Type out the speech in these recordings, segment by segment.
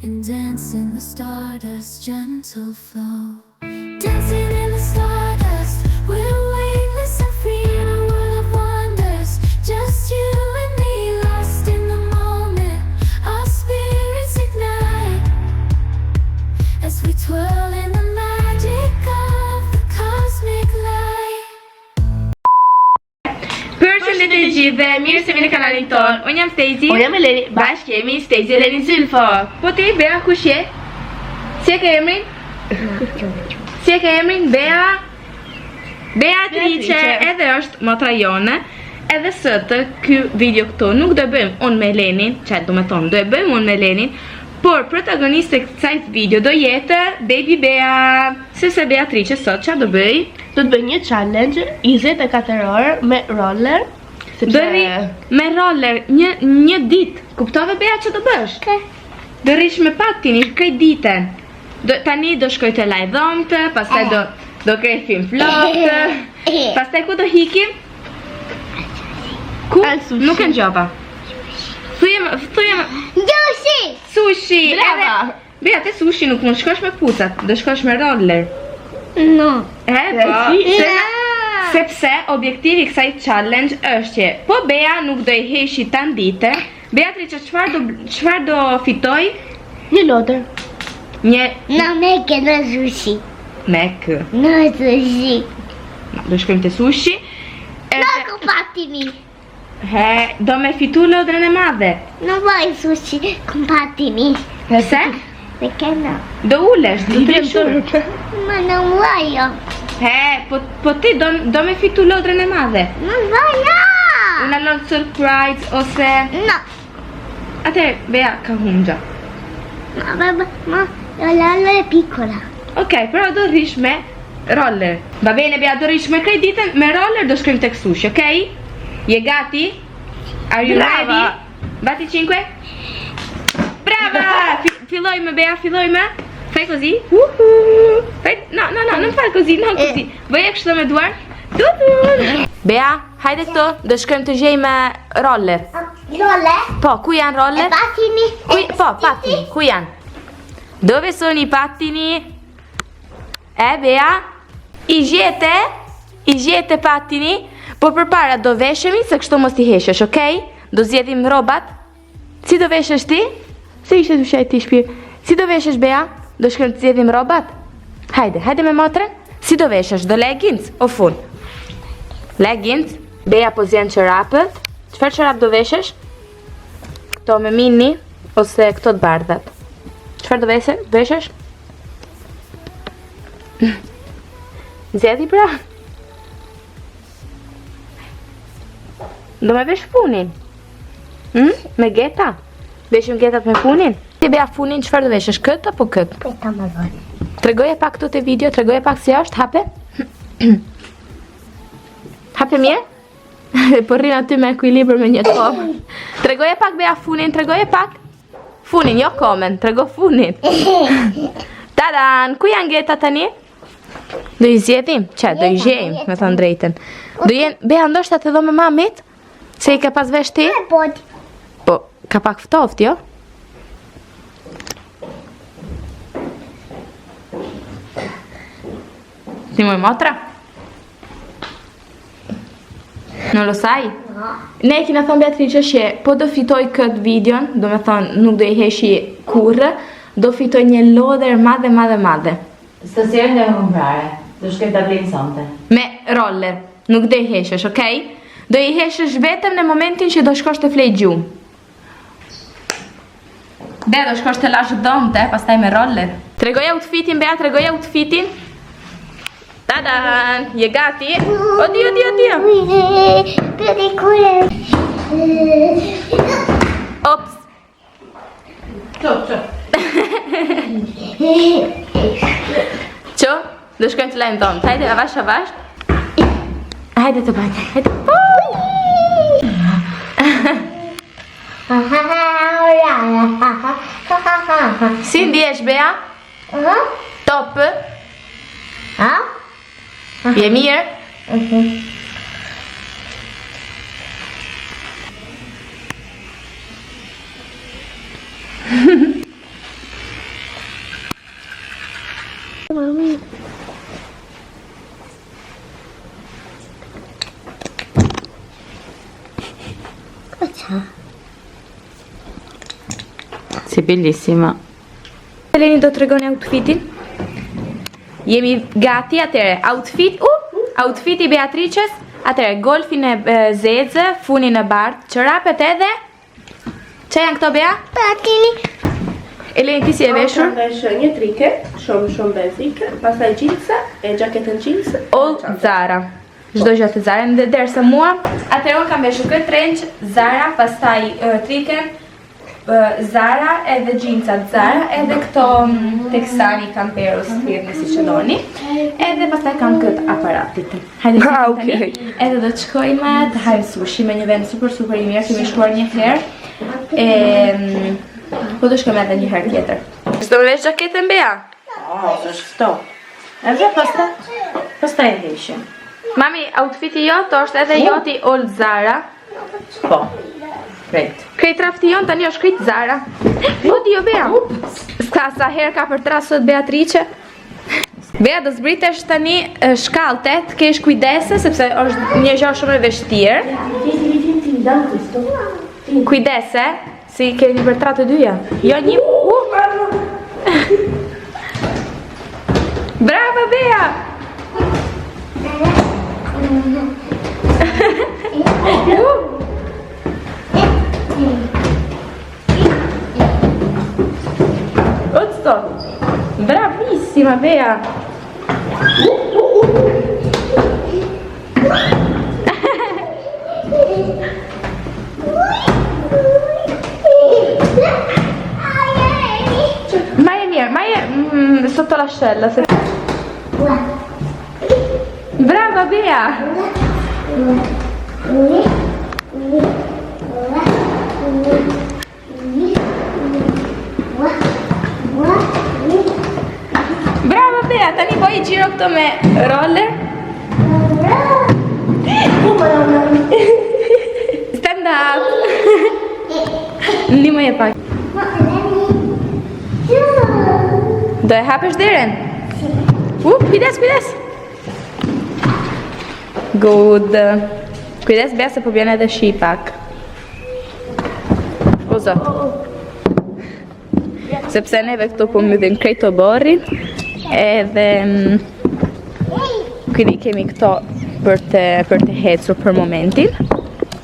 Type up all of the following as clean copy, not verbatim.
And dance in the stardust gentle flow. Dancing in the stardust, we're weightless and free in a world of wonders. Just you and me, lost in the moment. Our spirits ignite as we twirl in the magic of the cosmic light. Përshëndetje të gjithëve, mirë se vini në kanalin tonë. Unë jam Stezi. Unë jam Eleni. Bashkë jemi Stezi Eleni Zylfo. Po ti Bea kush je? Si e ke emrin? Si e ke emrin Bea? Beatrice, edhe është motra jone. Edhe sot ky video këtu nuk do e bëjmë unë me Elenin, që do me thonë, do e bëjmë unë me Elenin, por protagoniste e kësaj video do jetë Baby Bea, sepse Beatrice sot ça do bëj? Do të bëj një challenge 24 orë me roller. Sepse... Do rri me roller një, një ditë. Kuptove Bea që do bësh? Ke. Do rrish me patinin krejt ditën. Do, tani do shkoj të laj dhomtë, pastaj do, do krehim flokët. Pastaj ku do hikim? Ku? Nuk e ngjova. Thujem, thujem. Sushi! Sushi! Brava! Edhe, Bea, te sushi nuk mund shkosh me këpucat, do shkosh me roller. No. E, po, Si? se, sepse objektivi i kësaj challenge është që po Bea nuk do i heshi tan ditën, Beatrice çfarë do çfarë do fitoj? Një lodër. Një No me ke në sushi. me kë. Në sushi. Do shkojmë te sushi. No Edhe ku patini. he, do me fitu lodrën e madhe. No vaj sushi ku patini. Pse? Me ke no. Do ulesh, do të rrish ulur. Ma no vajo. He, po po ti do do me fitu lodrën e madhe. No vajo. Una lodër surprise ose No. Atëherë, Bea ka humgja. Ma, ma, ma, ma, la la è piccola. Ok, però do rrish me roller. Va bene, Bea, do rrish me krejt ditën me roller do shkojmë tek sushi, ok? Je gati? Are you Brava. ready? Batti 5. Brava! Fi fillojmë Bea, fillojmë. Fai così. Uhu. Fai no, no, no, non fai così, non così. Bëje kështu me duar. Tutu. Bea, hajde këtu, do shkojmë të gjejmë roller. Roller? Po, ku janë roller? E pattini? Ku, po, pattini, ku janë? Dove sono i pattini? E, Bea? I gjete? I gjete pattini? Po përpara do veshemi se kështu mos t'i heqësh, okej? Do zgjedhim rrobat. Si do veshesh ti? Se ishe të shaj ti shpirë. Si do veshesh Bea? Do shkojmë të zgjedhim rrobat? Hajde, hajde me motrën. Si do veshesh? Do leggings o fun? Leggings. Bea po zgjedh çorapët. Çfarë çorap do veshesh? Këto me mini ose këto të bardhat. Çfarë do veshe? Veshesh? Zgjedhi pra. Do me vesh funin. Hm? Me geta? Veshim getat me funin? Ti Bea funin çfarë do veshësh? Këtë apo këtë? Këta më vonë. Tregoje pak këtu te video, tregoje pak si është, hape. Hape mirë? Po rrin aty me ekuilibër me një komë. Tregoje pak Bea funin, tregoje pak. Funin, jo komen, trego funin. Tadan, ku janë geta tani? Do i zgjedhim? Që, do i gjejmë, me thënë drejtën. Do jenë, Bea, ndoshta te dhoma e mamit? Se i ka pas vesh ti? Po, Po, ka pak ftoft, jo? Ti moj motra? Non lo sai? No. Ne e kina thonë Beatrice që po do fitoj këtë videon, do me thonë nuk do i heshi kurrë, do fitoj një lodër madhe, madhe, madhe. Stasera andiamo a comprare, do shkojmë ta blejmë sonte. Me roller, nuk do i heshësh, okej? Do i heshësh vetëm në momentin që do shkosh të flej gjumë. Bea do shkosh të lash dhomtë, pastaj me roller. Tregoje outfitin, Bea, tregoje outfitin. Tadan, je gati? O dio, dio, dio. Ops. Ço, ço. Ço, do shkojmë të lajmë dhomë. Hajde, avash, avash. Hajde të bajtë, hajde. Si ndihesh, Bea? Top. Ha? Je mirë? Mhm. Mami. Cosa? Sei bellissima. Eleni do tregoni outfitin. Jemi gati atëre. Outfit, outfiti i Beatrices, atëre golfin e zezë, funin e bardhë, çorapet edhe. Ça janë këto Bea? Patini. Eleni ti si e veshur? Kam veshur një triket, shumë shumë basic, pastaj jeansa, e xhaketën jeans. All Zara. Çdo gjë të Zara, dhe derisa mua, atëherë unë kam veshur këtë trenç Zara, pastaj triken Zara edhe jeansat Zara, edhe këto Texani Camperos, thirrni siç e doni. Edhe pastaj kam këtë aparatit. Hajde Ah, tani. okay. Edhe do të shkojmë të hajmë sushi me një vend super super i mirë, kemi shkuar një herë. E, po do shkojmë edhe një herë tjetër. S'do më vesh xhaketën Bea? Oh, është ftohtë. Edhe pastaj, pastaj e heqim. Mami, outfiti jot është edhe joti Old Zara. Po. Krejt. Krejt rafti jon tani është krejt Zara. Po di jo Bea. S'ka sa herë ka për tra sot Beatrice. Bea do zbritesh tani shkallët, të kesh kujdese sepse është një gjë shumë e vështirë. Kujdese, si keni për tra të dyja. Jo një. Brava Bea. Otto. Bravissima Bea. Ma e mirë, ma e sotto l'ascella. Se... Brava Bea. Brava Bea, tani bëj xhiro këto me roller. Stand up. Ndihmoj e pak. Do e hapësh derën? Kujdes, kujdes. Good. Kujdes Bea se po bjen edhe shi pak. O zot. Sepse neve këtu po mbyllim krejt oborrin. Edhe këni kemi këto për të hecur për momentin.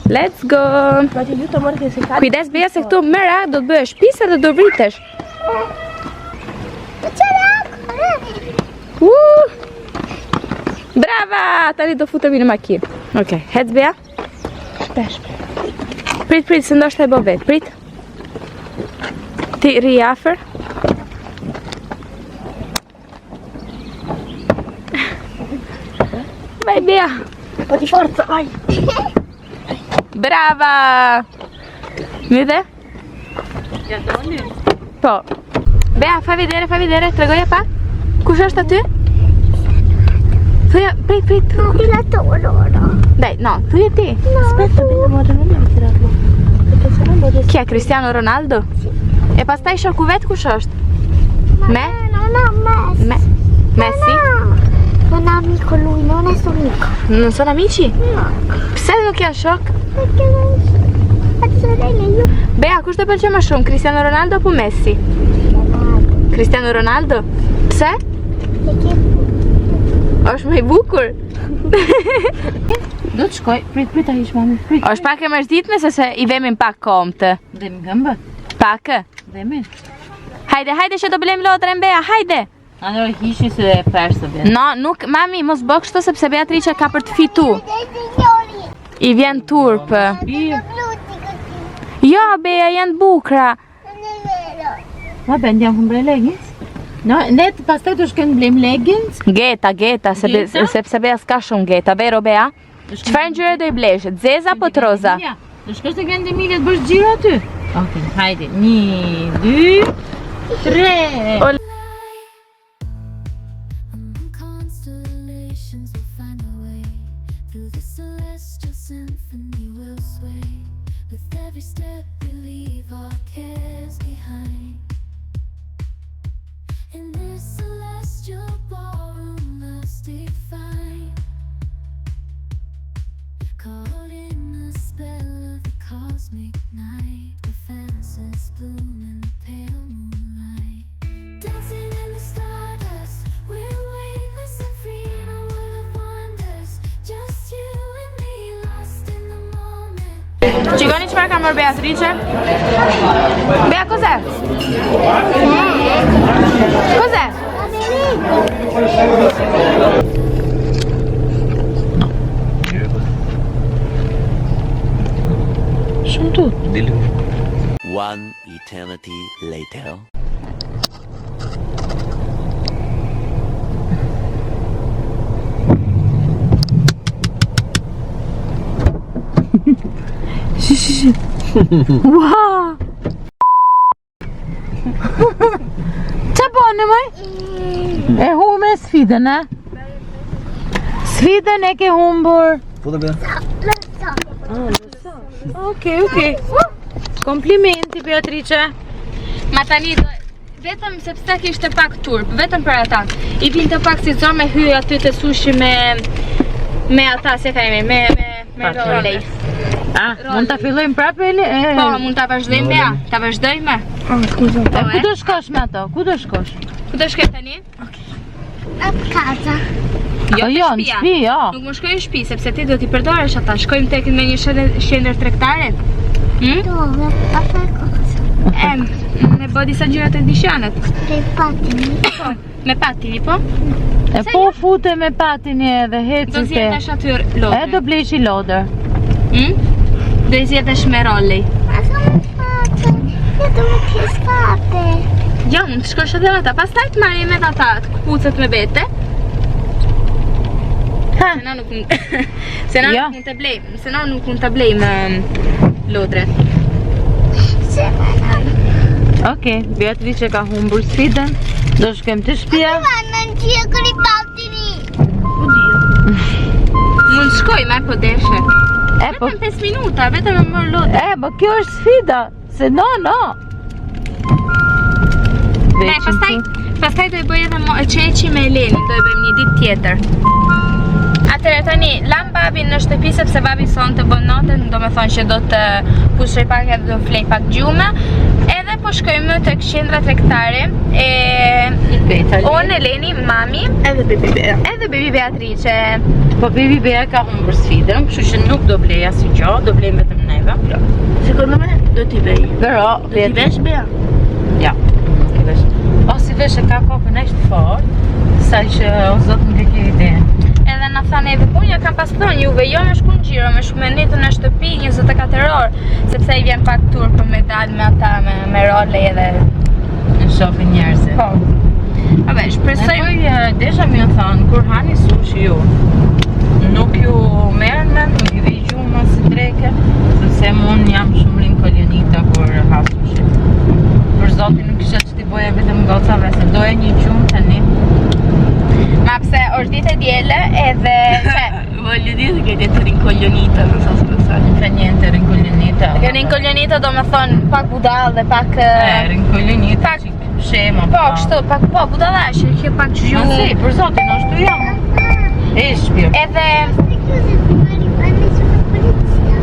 Let's go. Kujdes Bea se këtu më ra do të bëhesh pis edhe do vritesh. Brava! Tani do futemi në makinë. Okej, hec Bea. Shpesh. Prit, prit, se ndoshta e bë vet. Prit. Ti rri afër. Vai Bea. Po ti forza, vai. Brava! Mydhe? Ja doli. Po. Bea, fa vedere, fa vedere, tregoja pak. Kush është aty? Thuja, prit, prit. Dai, no, thuja ti. Aspetta, Bea, amore, non devi tirarlo. Perché sennò lo Chi è Cristiano Ronaldo? E pastaj shoku vet kush është? Me? No, no, Messi. Me? Messi? No, non è amico lui, non è suo amico. Non sono amici? No, Pse nuk janë shok? perché non so. Io. Bea, kush të pëlqen më shumë, Cristiano Ronaldo apo Messi? Ronaldo. Cristiano Ronaldo? Pse? Perché Është më i bukur. Do të shkoj, prit, prit ta hiq mami, prit. Është pak e mërzitme se se i vemin pak komtë. Dhemi këmbët, Pak. dhemi. Hajde, hajde që do blejmë lodrën Bea, hajde. Allora hiqni se e pashë të vjen. No, nuk, mami, mos bë kështu sepse Beatrice ka për të fitu. I vjen turp. Jo, Bea, janë bukra. Non è vero. Vabbè, andiamo a comprare leggings? No, ne pastaj do shkojmë blejmë leggings. Geta, geta, se be, Geta? sepse Bea s'ka shumë geta, vero Bea? Çfarë ngjyre do i blesh? Zeza apo të roza? Do shkosh te Grand Emilia të bësh xhiro aty? Okej, hajde. 1 2 3. Among constellations, we'll find a way. Through the celestial symphony, we'll sway. With every step, we leave our cares behind. In this celestial. Shikoni çfarë ka marrë Beatrice? Bea, cos'è? Cos'è? Shumë tut. One eternity later. Shi, shi, shi. Ua! Qa po në moj? E hume sfidën, e? Sfidën e ke humbur. Po të bëj. Okej, okej. Komplimenti, Beatrice. Ma tani do vetëm sepse kishte pak turp, vetëm për ata. I vinte pak si zor me hy aty te sushi me me ata, si e ka emrin, me me me Pak rolej. Ah, mund ta fillojmë prapë Eli? E, Po, mund ta vazhdojmë Bea, ta vazhdojmë. E, ku do shkosh me ato? Ku do shkosh? Ku do shkoj tani? A casa. Jo, Po te jo, në shtëpia. shtëpi, jo. Nuk më shkoj në shtëpi sepse ti do t'i përdorësh ata. Shkojmë tek me një shëndër, qendër tregtare. Hm? Dove? A fare cosa? E, me bë disa gjëra të dyqanet. Per pattini. Po, me patini, po? E po fute me patini edhe Do heci te. zjetesh aty E lodër. do blesh i lodër. Hm? Do i zjetesh me rolej. Ma come faccio? Io devo mettere scarpe. Jo, mund të shkosh edhe me ata. Pastaj të marrim edhe ata të këpucët me vete. Ha. Se na nuk mund se na Jo. nuk mund të blejmë, se na nuk mund të blejmë lodre. Se ma no. Okej, Beatrice ka humbur sfidën. Do shkojmë te shtëpia. Vanno in giro con i pattini. Mund të shkojmë, e po deshe. E po, Vetëm 5 minuta, vetëm e mor lodre. e po kjo është sfida, se no, no. Ne, Veçim pastaj, tu. pastaj do i bëj edhe mo Çeçi me Elenin, do i bëjmë një ditë tjetër. Atëherë tani, lam babin në shtëpi sepse babi sonte bën natën, do me thonë që do të pushoj pak edhe do flej pak gjumë. Edhe po shkojmë tek qendra tregtare e Unë, Eleni, mami, Edhe baby Bea. edhe baby Beatrice. Po baby Bea ka humbur sfidën, kështu që nuk do blej asgjë, gjë, do blejmë vetëm neve. Secondo me do t'i vej. Però Do t'i vesh Bea? Ja, nuk i vesh. O si vesh e ka kokën aq të fortë, sa që o zot nuk e ke ide. Edhe na tha neve, po unë ja kam pas thënë juve, jo me shku në xhiro, me shku me netën në shtëpi 24 orë, sepse i vjen pak turp për me dal me ata me me role edhe Në shohin njerëzit. po. A be, Ne shpresoj po e, desha më ju thonë, kur hani sushi ju, nuk ju merren me, nuk ju vi gjuma si dreke, sepse unë jam shumë rincoglionita kur ha sushi. Për zotin nuk kisha që t'i boja vetëm gocave, se doja një gjumë tani. Ma pse është ditë e dielë edhe që Voglio dire che hai detto rincoglionita, non so se lo sai. Fa niente rincoglionita. rincoglionita do me thonë pak budall dhe pak E, rincoglionita, Pak- çik shema. Po, kështu, pak po, budallash, kjo pak Ma gjumë. si, për zotin, ashtu jam. E, shpirt. Edhe Queste cose prima rimane sulla polizia.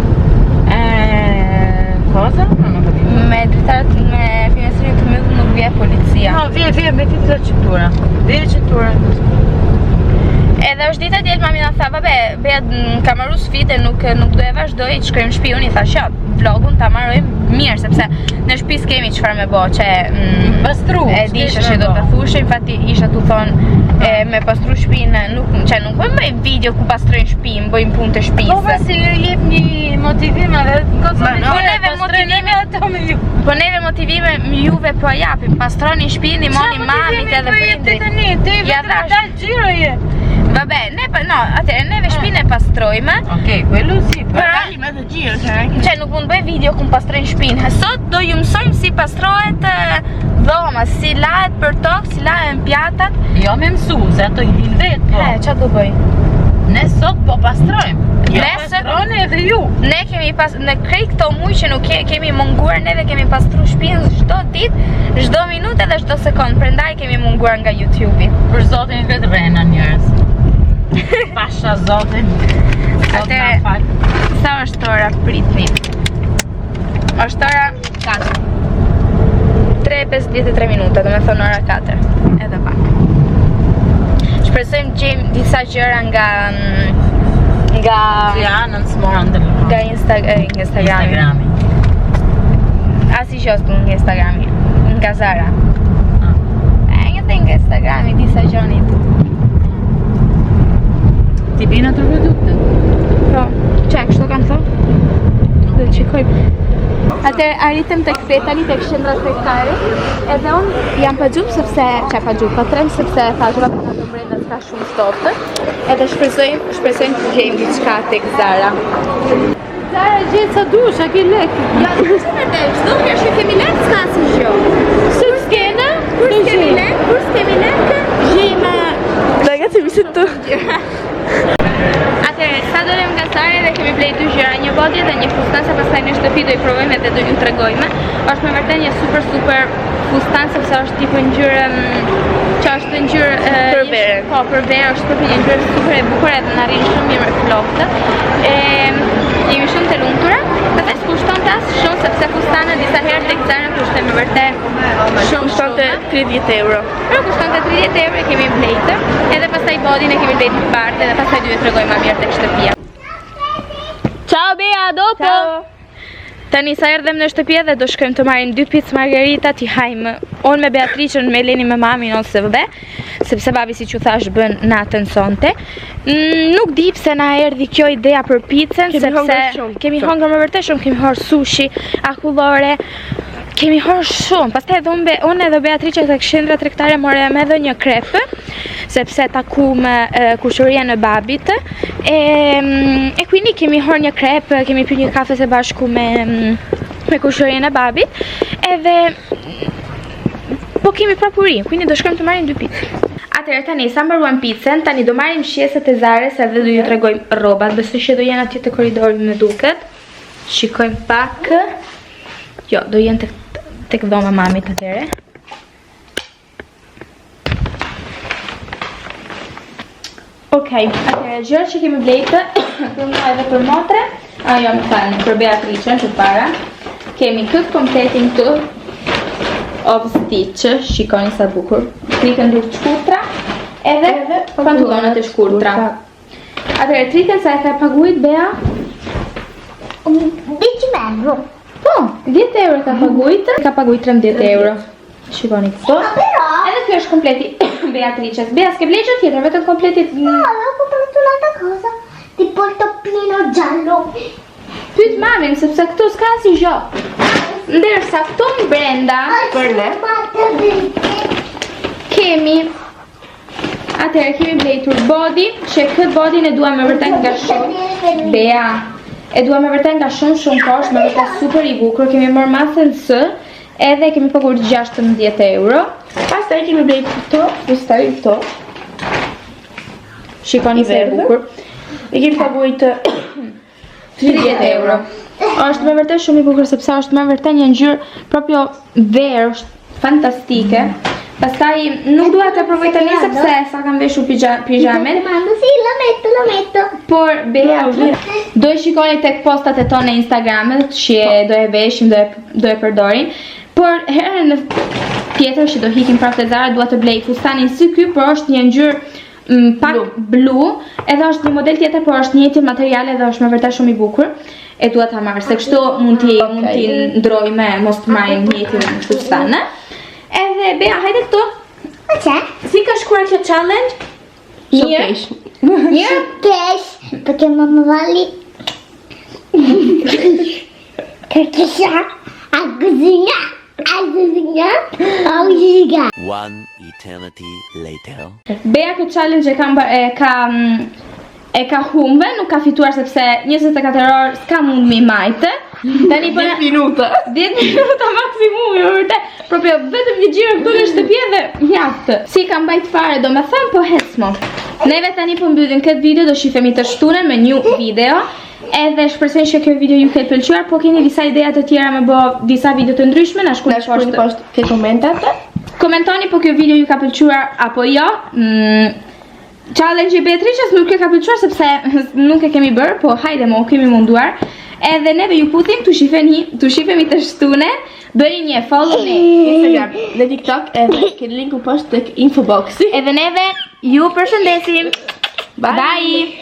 E, cosa? Non ho capito. me dritaret me finestrin të mbyllur nuk vjen policia. No, vje, vje, me ti të cintura. Vje cintura. Edhe është dita e diel mami na tha, "Babe, Bea ka marru sfidë, nuk nuk do e vazhdoj, të shkojmë në shtëpi." Unë i thash, "Jo, vlogun ta marrojmë mirë sepse në shtëpi s'kemi çfarë me bë, që Pastru. e di që do të thushe, infatti isha tu thonë e, me pastru shtëpinë, nuk që nuk po bëj video ku pastrojnë shtëpinë, bëjmë punë të Po shtëpisë. pa si ju jep një motivim edhe goca Ma no. Po neve motivimi ato me ju. Po neve motivime juve po japim, pastroni shtëpinë, ndihmoni mamit edhe po jep ti prindrit. tani, ti Ja vetëm dhash. dal xhiro je. Vabbè, ne pa, no, atëherë neve shtëpinë e pastrojmë. Okej, quello sì, però. Magari mezzo giro, cioè anche Që nuk mund bëj video ku pastrojnë shtëpinë. Sot do ju mësojmë si pastrohet e, dhoma, si lahet për tokë, si lahen pjatat. Jo me mësu, se ato i din vetë, po. E, çfarë do bëj? Ne sot po pastrojmë. Jo, Ne sot- pastroni edhe ju. Ne kemi pas në krejt këto muaj që nuk ke, kemi munguar neve kemi pastru shtëpinë çdo ditë, çdo minutë edhe çdo sekond. Prandaj kemi munguar nga YouTube-i. Për zotin vetë rrena njerëz. Pasha zotin. Zot na Atëre- fal. Sa është ora? Pritni. Është ora 4. 3:53 minuta, do me thënë ora 4. Edhe pak. Shpresojmë të gjejmë disa gjëra nga nga Ja, nën s'mora në telefon. Nga Insta eh, nga Instagrami. Instagrami. Asi që është nga Instagrami, nga Zara. Ah. E, një të nga Instagrami, disa gjonit. Ti bin ato produkte. Po, që, kështu kanë thënë? Do të shikojmë. Atëherë arritëm tek Fetani, tek qendra tregtare. Edhe unë jam pa gjumë sepse, çka pa gjumë, pa trem sepse thashë va pa të brenda s'ka shumë ftohtë. Edhe shpresojmë, shpresojmë të gjejmë diçka tek Zara. Zara gjet sa dush, a ke lek. Ja, nuk është vërtet, çdo herë që kemi lek s'ka asgjë. Se s'kena, Kur s'kemi lek, kur s'kemi lek, gjejmë Ragazzi mi sento Atëherë, sa dolëm nga Zara dhe kemi blej dy gjëra, një body dhe një fustan, se pastaj në shtëpi do i provojmë edhe do ju tregojmë. Është me vërtet një super super fustan sepse është tipo ngjyrë mm, që është ngjyrë e, Për jesh- verë. Po, për verë është për një ngjyrë super e bukur edhe na rrin shumë mirë me flokët. E jemi shumë të lumtura. Pastaj s'kushtonte as shumë sepse fustanët disa herë tek Zara kushtojnë me vërtet shumë Kushtonte shumë. 30 euro. Pero kushtonte 30 euro e kemi blejtë, edhe pastaj bodin e kemi blejtë të bardhë edhe pastaj do ju tregoj më mirë tek shtëpia. Ciao Bea, dopo. Ciao. Tani sa erdhëm në shtëpi edhe do shkojmë të marrim dy pizza margherita t'i hajmë unë me Beatriceën, me Eleni me mamin ose vë, sepse babi siç u thash bën natën sonte. Mm, nuk di pse na erdhi kjo idea për pizzën, Kemi sepse hëngër shumë. kemi hëngër më vërtet shumë, kemi hëngër sushi, akullore, kemi hëngër shumë. Pastaj edhe unë, Be- unë edhe Beatrice tek qendra tregtare morëm edhe një krep, sepse takum e, kushëria në babit. E, mm, e quindi kemi hëngër një krep, kemi pirë një kafe së bashku me mm, me kushërinë e babit. Edhe po kemi prapë uri, quindi do shkojmë të marrim dy pizze. Atëherë tani sa mbaruam pizzën, tani do marrim shqesat e Zarës edhe do ju tregojmë rrobat. Besoj që do jenë atje te korridori më duket. Shikojmë pak. Jo, do jenë tek tek dhoma mamit atëherë. Okej, atëherë gjërat që kemi blejtë për mua edhe për motre, a jo, më falni, për Beatriceën për para. Kemi këtë kompletin këtu of Stitch, shikoni sa bukur. Trikën dur të shkurtra, edhe, Edhe pantallonat e shkurtra. Atëherë trikën sa e ka paguajt Bea? 10 euro. Po, 10 euro ka paguajt. Ka paguajt 13 euro. Shikoni këto. Ma però... Edhe ky është kompleti Beatrices. Bea, s'ke blej gjë tjetër, vetëm kompletit. No, avevo comprato un'altra cosa. Tipo il toppino giallo. Pyet mamin sepse këtu s'ka asgjë gjë. Ndërsa këtu brenda Për ne. kemi Atëherë kemi blejtur body, që këtë bodin e dua me vërtet nga shumë. Bea, e dua me vërtet nga shumë shumë kohë, me vërtet super i bukur. Kemi marrë masën S, edhe kemi paguar 16 euro. Pastaj kemi blejt këto, fustanin këto. Shikoni I se e verdhë. bukur. E kemi paguajt 30 euro. Është me vërtet shumë i bukur sepse është me vërtet një ngjyrë proprio verë, është fantastike. Pastaj nuk dua të provoj tani sepse sa kam veshur pija- pijamen, Mando, sì, la metto, la metto. por Bea do e shikoni tek postat e tona në Instagram që do e veshim, do e do e përdorim. Por herën në tjetër që do hikim prapë te Zara dua të blej fustanin si ky, por është një ngjyrë mm, pak blu, edhe është një model tjetër, por është njëjti material edhe është me vërtet shumë i bukur. E dua ta marr, se kështu mund t'i mund t'i ndroj me mos të marrim njëjtin fustan. ë. Edhe Bea, hajde këtu. Ma c'è? Si ka shkuar kjo challenge? Mirë. Mirë. Cash, perché mamma va lì. Perché sa a cucina, a cucina, a cucina. One eternity later. Bea këtë challenge e ka mba- e ka mm, e ka humbe, nuk ka fituar sepse 24 orë s'ka mund mi majtë. Tani po 10 minuta. 10 minuta maksimumi, më vërtet. Proprio vetëm një xhiro këtu në shtëpi edhe mjaft. Si ka mbajt fare, do me thënë, po hec mo. Neve tani po mbyllim këtë video, do shihemi të shtunën me një video. Edhe shpresoj që kjo video ju ketë pëlqyer, po keni disa ideja të tjera me bë disa video të ndryshme, na Na shkruani shkruani poshtë. poshtë te komentat. Komentoni po kjo video ju ka pëlqyer apo jo. Mm, challenge i Beatrices nuk ju ka pëlqyer sepse nuk e kemi bërë, po hajde mo, u kemi munduar. Edhe neve ju puthim, tu shihemi, tu shihemi të shtune. Bëni një follow në Instagram, në TikTok edhe keni linku poshtë tek info boxi. Edhe neve ju përshëndesim. Bye. Bye.